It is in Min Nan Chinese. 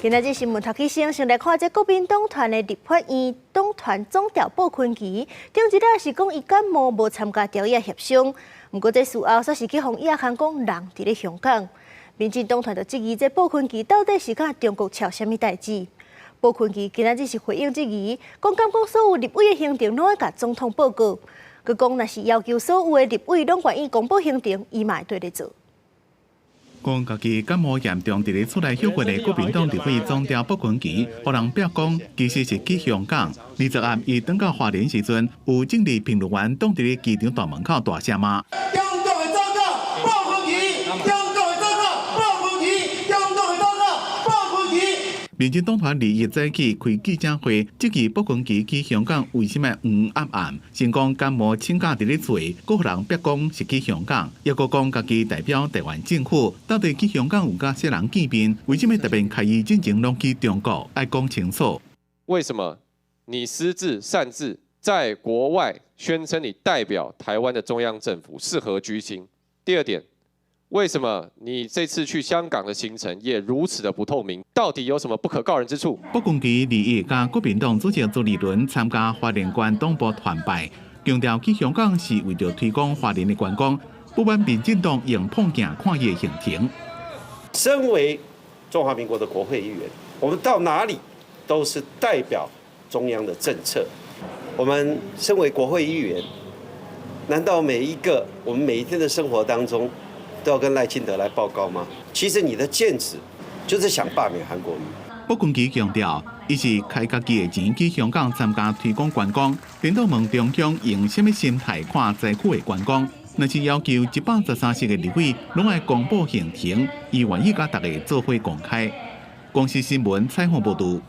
今仔日新聞頭起先，先來看這國民黨團的立法院黨團總召傅崐萁，頂一日是講伊感冒無參加朝野協商，毋過這事後煞是去予伊亞講人佇咧香港。民進黨團就質疑這傅崐萁到底是佮中國撨啥物代誌？傅崐萁今仔日是回應質疑，講敢講所有立委的行程攏愛共總統報告，閣講若是要求所有的立委攏願意公布行程，伊嘛會綴咧做。講家己感冒嚴重，佇咧厝內歇困的國民黨立委總召傅崐萁，予人逼講其實是去香港。20暗伊轉到花蓮時陣，有政治評論員擋佇咧機場大門口大聲罵。中國的走狗，傅崐萁，中國的走狗，傅崐萁，中國的走狗，傅崐萁。民進黨團21早起開記者會，質疑傅崐萁去香港為啥物黃暗暗？先講感冒請假佇咧厝，閣予人逼講是去香港，抑閣講家己代表台灣政府，到底去香港有佮啥人見面？為啥物特別開伊進前攏去中國？愛講清楚。為什麼你私自擅自在國外宣稱你代表台灣的中央政府，是何居心？第二點，為什麼你這次去香港的行程也如此的不透明？到底有什麼不可告人之處？傅崐萁21佮國民黨主席朱立倫參加花蓮縣黨部團拜，強調去香港是為著推廣花蓮的觀光，不滿民進黨用放鏡看伊的行程。身為中華民國的國會議員，我們到哪裡都是代表中央的政策。我們身為國會議員，難道每一個我們每一天的生活當中，都要跟賴清德來報告嗎？其實你的劍指就是想罷免韓國瑜。傅崐萁強調，伊是開家己的錢去香港參加推廣觀光，顛倒問中央用啥物心態看災區的觀光？若是要求113席的立委攏愛公布行程，伊願意佮大家做伙公開。公視新聞採訪報導。